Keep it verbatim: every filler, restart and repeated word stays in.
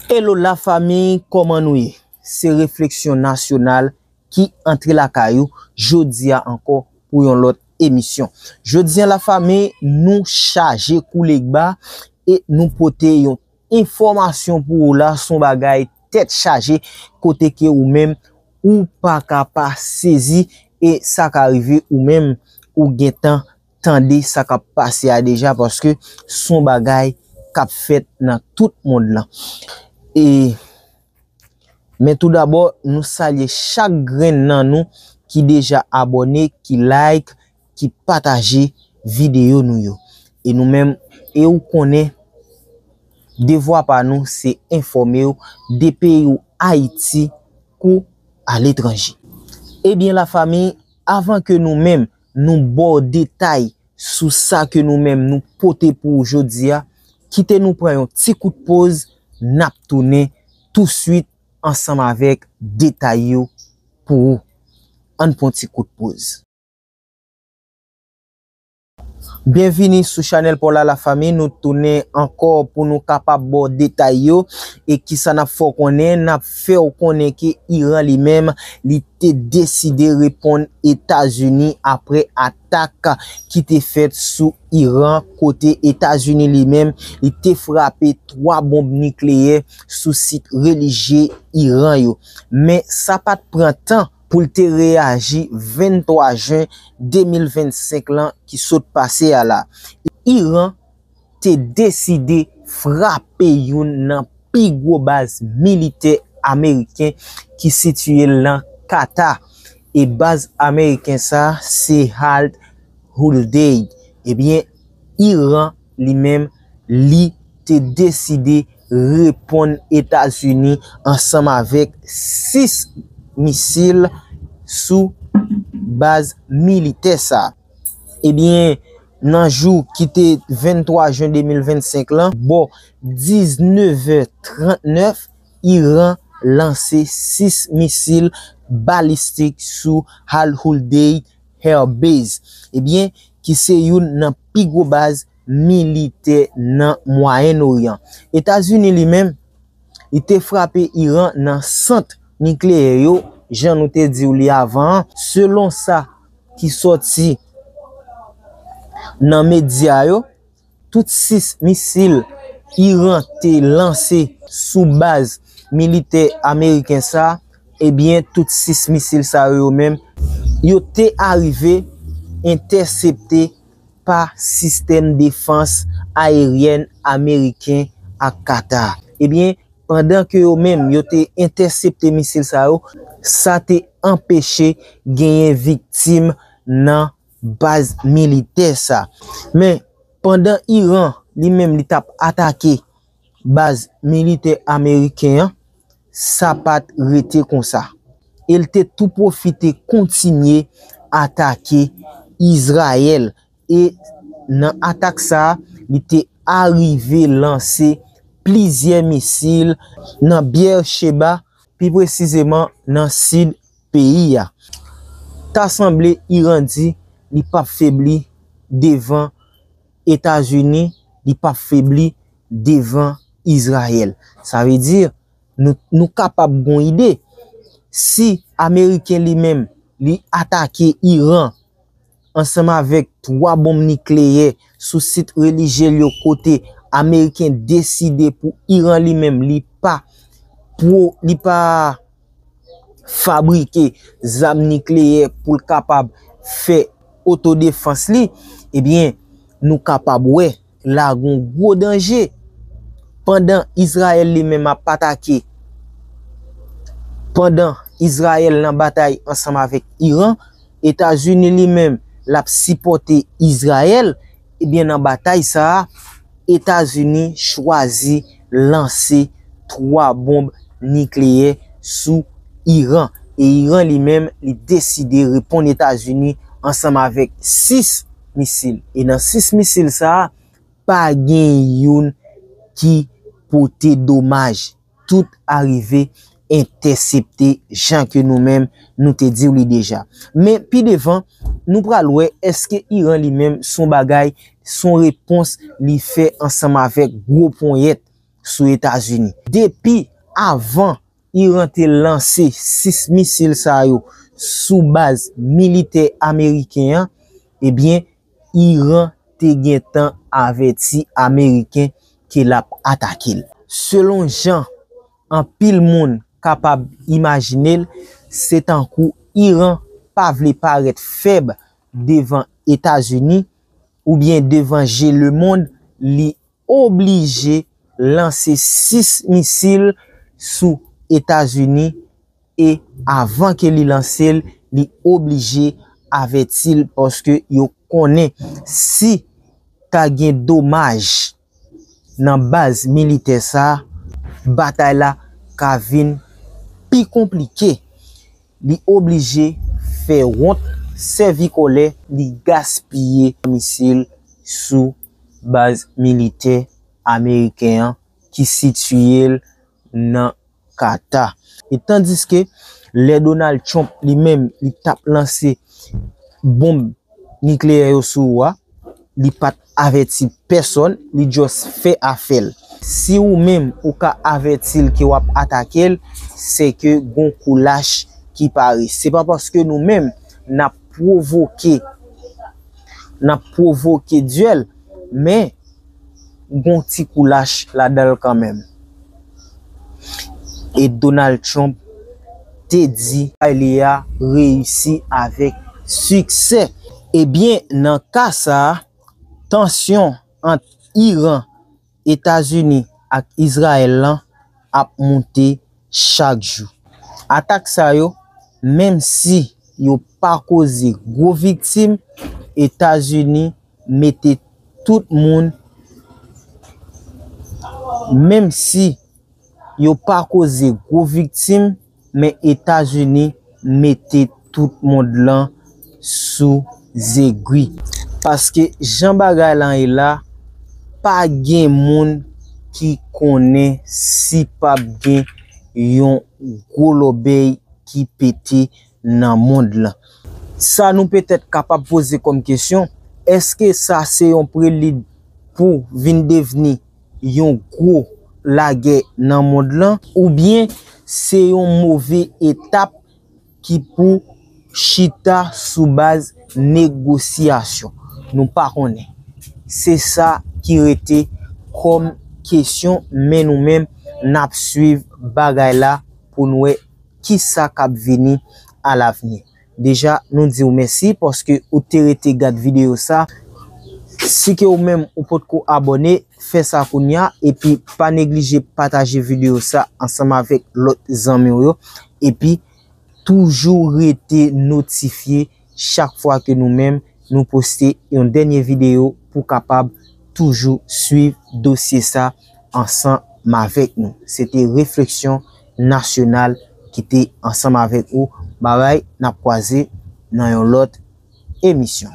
Hello la fanmi, kòman nou ye? Se Refleksyon Nasyonal ki antre lakay ou jodi a ankò pou yon lòt emisyon. Jodi a la fanmi, nou chaje kou legba e nou pote yon enfòmasyon pou ou la, se yon bagay tèt chaje kote ke ou menm ou pa ka pa sezi e sa ka rive ou menm ou gentan tande sa k ap pase a deja paske se yon bagay k ap fèt nan tout mond lan. E Men toudabò, nou salye chak grenn nan nou ki deja abòne, ki like, ki pataje videyo nou yo. E nou menm, e ou konnen, devwa pa nou se enfòme w de peyi w Ayiti kou aletranje. Ebyen la fanmi, avan ke nou menm nou ba w detay sou sa ke nou menm nou pote pou ou jodi a, kite nou pran yon ti kout poz, n ap tounen touswit ansanm avèk detay yo pou ou. Ann pran ti kout poz. Byenvini sou chanèl pa w la, la fanmi. Nou tounen ankò pou nou kapab ba w detay yo. E kisa n ap fè w konnen? N ap fè w konnen ke Iran li menm, li te deside reponn Etazini apre atak ki te fèt sou Iran, kote Etazini li menm, li te frape twa bonb nikleyè sou sit relijye Iran yo. Men sa pa t pran tan pou l te reyaji venntwa jen de mil vennsenk lan ki sot pase a la. Iran te deside frape youn nan pi gwo baz militè ameriken ki sitiye l nan Kata. E baz ameriken sa a, se Al Udeid. Ebyen, Iran li menm, li te deside reponn Etazini ansanm avèk sis misil sou baz militè sa a. Ebyen, nan jou ki te venntwa jen de mil vennsenk lan, bò diznèf è trannèf, Iran lanse sis misil balistik sou Al Udeid Air Base, ebyen, ki se youn nan pi gwo baz militè nan Mwayen Oryan. Etazini li menm, li te frape Iran nan sant nikleyè yo, jan nou te di w li avan an. Selon sa ki sòti nan medya yo, tout sis misil Iran te lanse sou baz militè ameriken sa, ebyen, tout sis misil sa yo, yo menm, yo te arive entèsepte pa sistèm defans ayeryèn ameriken ak Kata. Ebyen, pandan ke yo menm, yo te entèsepte misil sa yo, sa te anpeche genyen viktim nan baz militè sa. Men, pandan Iran, li menm, li t ap atake baz militè ameriken an, sa pa t rete konsa. E l te tou pwofite kontinye atake Izrayèl. E nan atak sa a, li te arive lanse plizyè misil nan Beersheba, pi presizeman nan sid peyi a. Ta sanble Iran di li p ap febli devan Etazini, li p ap febli devan Izrayèl. Sa vle di, nou, nou kapab gon ide. Si Ameriken li menm, li atake Iran ansanm avèk twa bonm nikleyè sou sit relijye l yo kote Ameriken deside pou Iran li menm, li pa pwo-, li pa fabrike zam nikleyè pou l kapab fè otodefans li, ebyen, nou kapab wè la gon gwo danje. Pandan Izrayèl li menm ap atake, pandan Izrayèl nan batay ansanm avèk Iran, Etazini li menm l ap sipòte Izrayèl, ebyen, nan batay sa a, Etazini chwazi lanse twa bonb nikleyè sou Iran. E Iran li menm, li deside reponn Etazini ansanm avèk sis misil. E nan sis misil sa a, pa gen youn ki pote domaj. Tout arive entèsepte jan ke nou menm nou te di w li deja. Men pi devan, nou pral wè èske Iran li menm se yon bagay, se yon repons li fè ansanm avèk gwo ponyèt sou Etazini. Depi avan Iran te lanse sis misil sa yo sou baz militè ameriken an, ebyen, Iran te gentan avèti Ameriken ke l ap atake l. Selon jan anpil moun kapab imajine l, se tankou Iran pa vle parèt fèb devan Etazini oubyen devan je lemonn, li oblije lanse sis misil sou Etazini e avan ke li lanse l, li oblije avèti l paske yo konnen si ta gen domaj nan baz militè sa, batay la ka vin pi konplike. Li oblije fè wont, sèvi kòlè, li gaspiye misil sou baz militè ameriken an ki sitiye l nan Kata. E tandiske lè Donald Trump li menm li t ap lanse bonm nikleyè yo sou ou a, li pa t avèti pèsonn, li just fè afè l. Si ou menm ou ka avèti l ke w ap atake l, se ke gon koulach ki pare. Se pa paske nou menm n ap pwovoke, n ap pwovoke dyèl, men gon ti koulach ladan l kanmenm. E Donald Trump te di li a reyisi avèk siksè. Ebyen, nan ka sa a, tansyon ant Iran, Etazini ak Izrayèl lan ap moute chak jou. Atak sa yo, menm si yo pa koze gwo viktim, Etazini mete tout moun, menm si yo pa koze gwo viktim, men Etazini mete tout mond lan sou zegwi. Paske jan bagay lan ye la, pa gen moun ki konnen si p ap gen yon gwo lòbèy ki pete nan mond lan. Sa nou petèt kapab poze kòm kesyon, èske sa se yon prelid pou vin devni yon gwo lagè nan mond lan, oubyen se yon move etap ki pou chita sou baz negosyasyon? Nou pa konnen. Se sa ki rete kòm kesyon, men nou menm n ap swiv bagay la pou n wè kisa k ap vini alavni. Deja, nou di w mèsi paske ou te rete gad videyo sa. Si ke ou menm ou potko abòne, fè sa kounya, epi pa neglije pataje videyo sa ansanm avèk lòt zanmi w yo, epi toujou rete notifye chak fwa ke nou menm nou poste yon dènye videyo pou kapab toujou swiv dosye sa ansanm avèk nou. Se te Refleksyon Nasyonal ki te ansanm avèk ou. Babay, n ap kwaze nan yon lòt emisyon.